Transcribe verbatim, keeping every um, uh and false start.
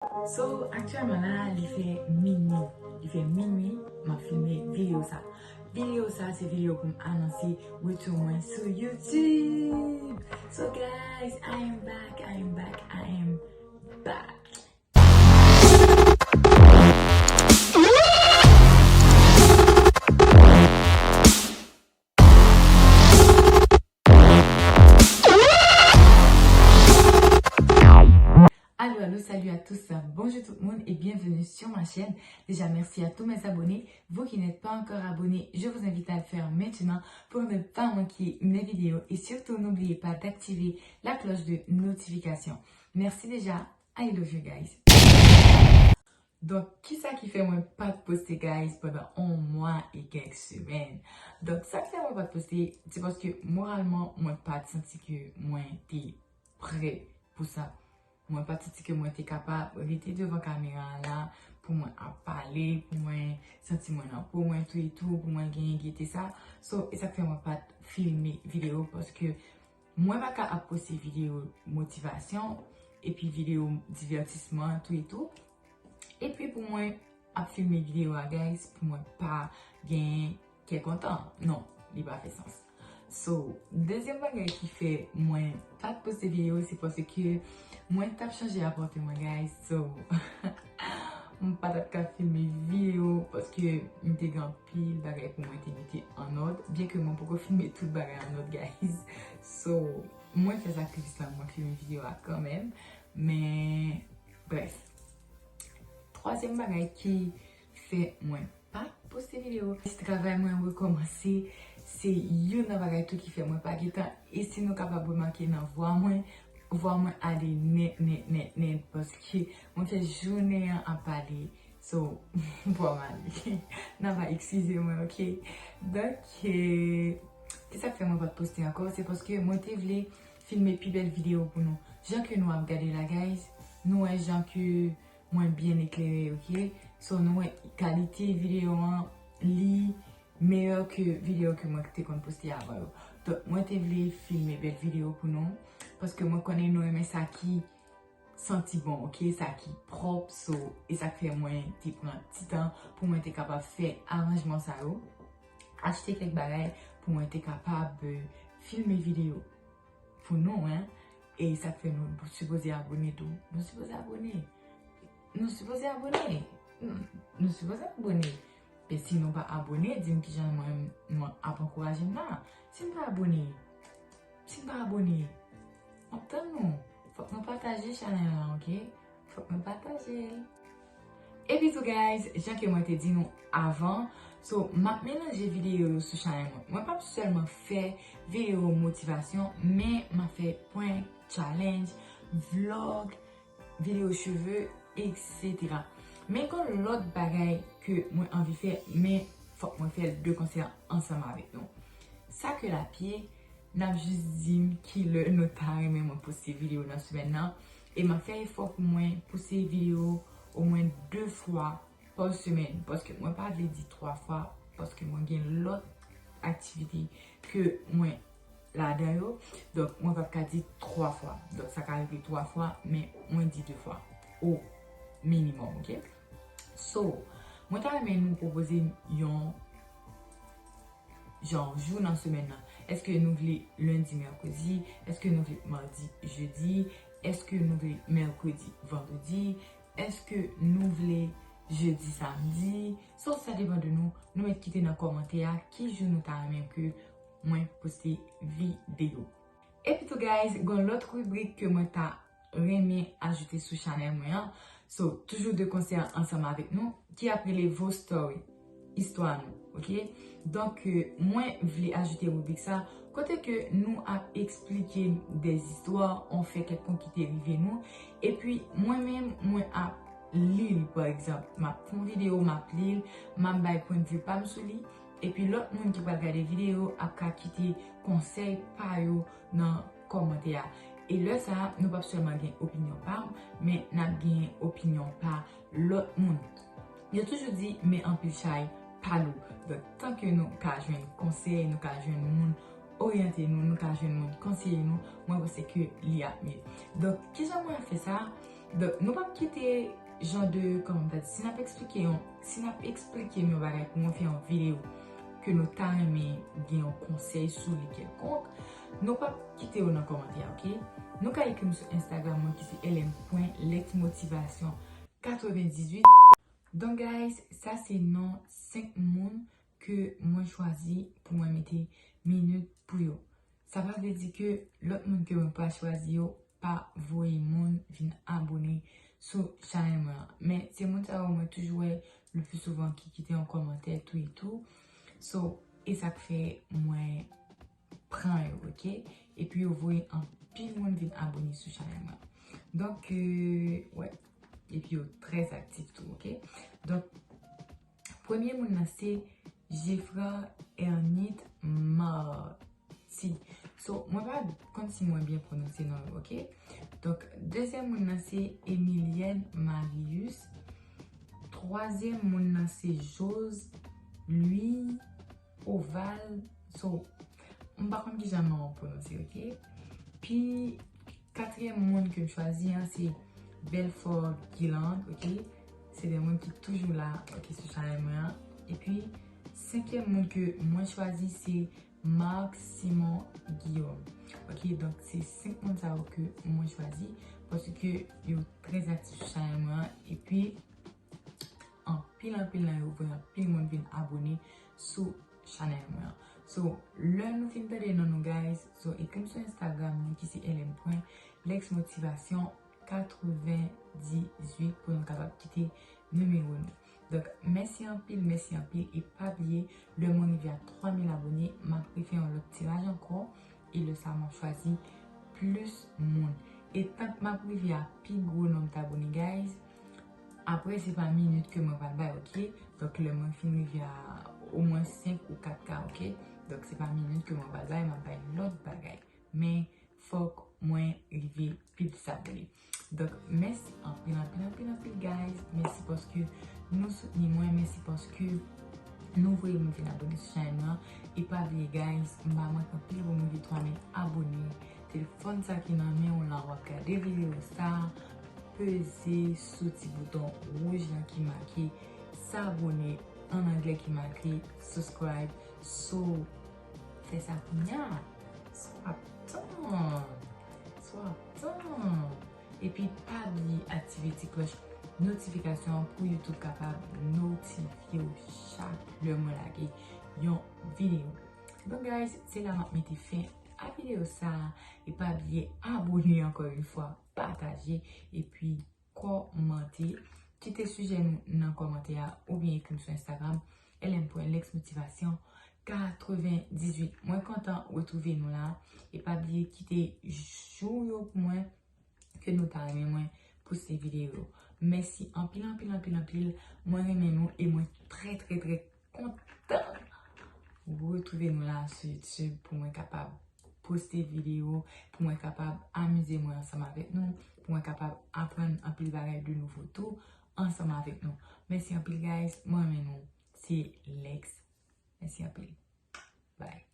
So, aktyèlman la, li fè minui. Li fè minui, m ap filme videyo sa. Videyo sa, se videyo pou m anonse retou mwen sou YouTube. So, guys, I am back, I am back, I am back. Allô, allô, salut à tous, bonjour tout le monde et bienvenue sur ma chaîne. Déjà, merci à tous mes abonnés. Vous qui n'êtes pas encore abonnés, je vous invite à le faire maintenant pour ne pas manquer mes vidéos et surtout, n'oubliez pas d'activer la cloche de notification. Merci déjà. I love you guys. Donk, kisa ki fè mwen pa t poste, guys, pandan yon mwa e kèk semèn? Donk, sa k fè mwen pa t poste, se paske moralman, mwen pa t santi ke mwen te prè pou sa. Mwen pa t santi ke mwen te kapab rete devan kamera a la pou mwen ap pale, pou mwen santi mwen nan po mwen tou e tou, pou mwen genyen gete sa. So, e sa k fè mwen pa t filme videyo, paske mwen pa ka ap poste videyo motivasyon epi videyo divètisman tou e tou. Epi pou mwen ap filme videyo a, guys, pou mwen pa genyen kè kontan. Non, li pa fè sans. So, dezyèm bagay ki fè mwen pa t poste videyo, se paske mwen t ap chanje apatman, guys. So, m pa t ap ka filme videyo paske m te gen anpil bagay pou mwen te mete an òd. Byen ke mwen poko filme tout bagay an òd, guys. So, mwen fè sakrifis la, mwen filme videyo a kanmenm. Men, brèf. Twazyèm bagay ki fè mwen pa poste videyo. Travay mwen rekòmanse, se youn nan bagay tou ki fè mwen pa gentan. E si nou kapab remake nan vwa mwen, vwa mwen ale nèt, nèt, nèt, nèt, paske mwen fè jounen an ap pale. So, vwa m ale. N a va eskize mwen, oke? Donk, eh, kisa k fè mwen pa t poste ankò? Se paske mwen te vle filme pi bèl videyo pou nou. Jan ke nou ap gade la, guys, nou wè jan ke mwen byen eklere, oke? So, nou wè kalite videyo an, li meyè ke videyo ke mwen te konn poste avan yo. Donk, mwen te vle filme bèl videyo pou nou, paske mwen konnen nou renmen sa ki santi bon, oke? Sa ki pwòp, so, e sa k fè mwen te pran ti tan pou mwen te kapab fè aranjman sa yo, achte kèk bagay pou mwen te kapab, euh, filme videyo pou nou, en. E sa k fè nou sipoze abone tou. Nou sipoze abone. Nou sipoze abone. Hmm, nou sipoze abone. Men si nou pa abone, di m kijan mwen, mwen ap ankouraje m la. Si n pa abone, si n pa abone, m ap tann nou. Fòk nou pataje chanèl la, oke? Fòk nou pataje l. Epi tou, guys, jan ke mwen te di nou avan, so, m ap melanje videyo yo sou chanèl mwen. Mwen p ap sèlman fè videyo motivasyon, men m ap fè prank, challenge, vlog, videyo cheve, et cetera. Men gon lòt bagay ke mwen anvi fè, men fòk mwen fè l de konsè ansanm avèk nou. Sa ke l ap ye, n ap jis di m kilè nou ta renmen mwen poste videyo nan semèn nan. E m ap fè efò pou mwen poste videyo omwen de fwa pa semèn. Paske mwen pa vle di twa fwa, paske mwen gen lòt aktivite ke mwen ladan yo. Donk, mwen p ap ka di twa fwa. Donk, sa ka rive twa fwa, men mwen di de fwa o minimòm, oke? So, mwen ta renmen nou pwopoze m yon jan jou nan semèn nan. Èske nou vle lendi, mèkredi? Èske nou vle madi, jedi? Èske nou vle mèkredi, vandredi? Èske nou vle jedi, samdi? So, sa depann de nou. Nou mèt kite nan kòmantè a ki jou nou ta renmen ke mwen poste videyo. Epi tou, guys, gon lòt ribrik ke mwen ta renmen ajoute sou chanèl mwen an. So, toujou de konsè ansanm avèk nou, ki ap rele Vos Story, istwa nou, oke? Donk, euh, mwen vle ajoute ribrik sa, kote ke nou ap eksplike de zistwa, on fè kèlkonk ki te rive nou, epi mwen menm, mwen ap li l, pa egzanp, m ap fè yon videyo, m ap li l, m ap bay pwennvi pa m sou li, epi lòt moun ki pral gade videyo ap ka kite konsèy pa yo nan kòmantè a. E lè sa a, nou p ap sèlman gen opinyon pa m, men n ap gen opinyon pa lòt moun. Yo toujou di, men anpil chay pa lou. Donk, tanke nou ka jwenn konsèy, nou ka jwenn moun oryante nou, nou ka jwenn moun konseye nou, mwen panse ke li ap mye. Donk, kijan mwen ap fè sa? Donk, nou p ap kite jan de, kòman m ta di, si n ap eksplike yon, si n ap eksplike m yon bagay pou mwen fè yon videyo ke nou ta renmen gen yon konsèy sou li kèlkonk, nou p ap kite yo nan kòmantè, oke? Nou ka ekri m sou Instagram mwen ki se L M pwen Lex Motivation katrevendizuit. Donk, guys, sa se non senk moun ke mwen chwazi pou mwen mete minit pou yo. Sa pa vle di ke lòt moun ke mwen pa chwazi yo pa voye moun vin abone sou chanèl mwen an. Men se moun sa yo mwen toujou wè le plus souvent ki kite yon kòmantè tou e tou. So, e sa k fè mwen pran yo, oke? Epi yo voye anpil moun vin abone sou chanèl mwen. Donk, euh, wè. Epi yo trè aktif tou, oke? Donk, premye moun nan se Jeffra Ernit Marty. So, mwen pa konn si mwen byen pwononse non yo, oke? Donk, dezyèm moun nan se Emilienne Marius. Twazyèm moun nan se Jose Louis Oval. So, m pa konn kijan non an pwononse, oke? Pi katriyèm moun ke m chwazi an se Belfort Guiland, oke? Se de moun ki toujou la, oke, sou chanèl mwen an. Epi, senkyèm moun ke mwen chwazi se Marc Simon Guillaume. Oke, donk se senk moun sa yo ke mwen chwazi paske yo trè aktif sou chanèl mwen an. Epi, anpil, anpil nan yo voye anpil moun vin abone sou chanèl mwen an. So, lè nou fin tande non nou, guys, so, ekri m sou Instagram mwen ki se L M pwen Lex Motivation katrevendizuit pou nou kapab kite nimewo nou. Donk, mèsi anpil, mèsi anpil, e pa bliye, lè mwen rive a twa mil abone, m ap refè yon lòt tiraj ankò, e lè sa a m ap chwazi plis moun. E tank m ap rive a pi gwo nonb abone, guys, apre se pa minit ke mwen pral bay, oke? Donk, lè mwen fin rive a omwen senk ou kat K, oke? Donk, se pa minit ke mwen pral bay, m ap bay lòt bagay. Men, fòk mwen rive pi plis abone. Donk, mèsi anpil, anpil, anpil, anpil, guys. Mèsi paske nou soutni mwen. Mèsi paske nou voye moun vin abone sou chanèl mwen an. E pa bliye, guys, m pa manke anpil pou m rive twa mil abone. Telefòn sa ki nan men w la, w ap gade videyo sa, peze sou ti bouton wouj lan ki make s'abonner, an anglè ki make subscribe. So, fè sa kounya. Sa w ap tann? Sa w ap tann? Epi pa bliye aktive ti klòch notifikasyon an pou YouTube kapab notifye w chak lè mwen lage yon videyo. Donk, guys, se la m ap mete fen a videyo sa a. E pa bliye abone ankò yon fwa, pataje, epi kòmante. Kite sijè nou nan kòmantè a oubyen ekri m sou Instagram, L M pwen Lex Motivation katrevendizuit. Mwen kontan retwouve nou la. E pa bliye kite jou yo pou mwen ke nou ta renmen mwen poste videyo. Mèsi anpil, anpil, anpil, anpil. Mwen renmen nou e mwen trè, trè, trè kontan retwouve nou la sou YouTube pou mwen kapab poste videyo, pou mwen kapab amize mwen ansanm avèk nou, pou mwen kapab aprann anpil bagay de nouvo tou ansanm avèk nou. Mèsi anpil, guys. Mwen renmen nou. Se Lex. Mèsi anpil. Bye.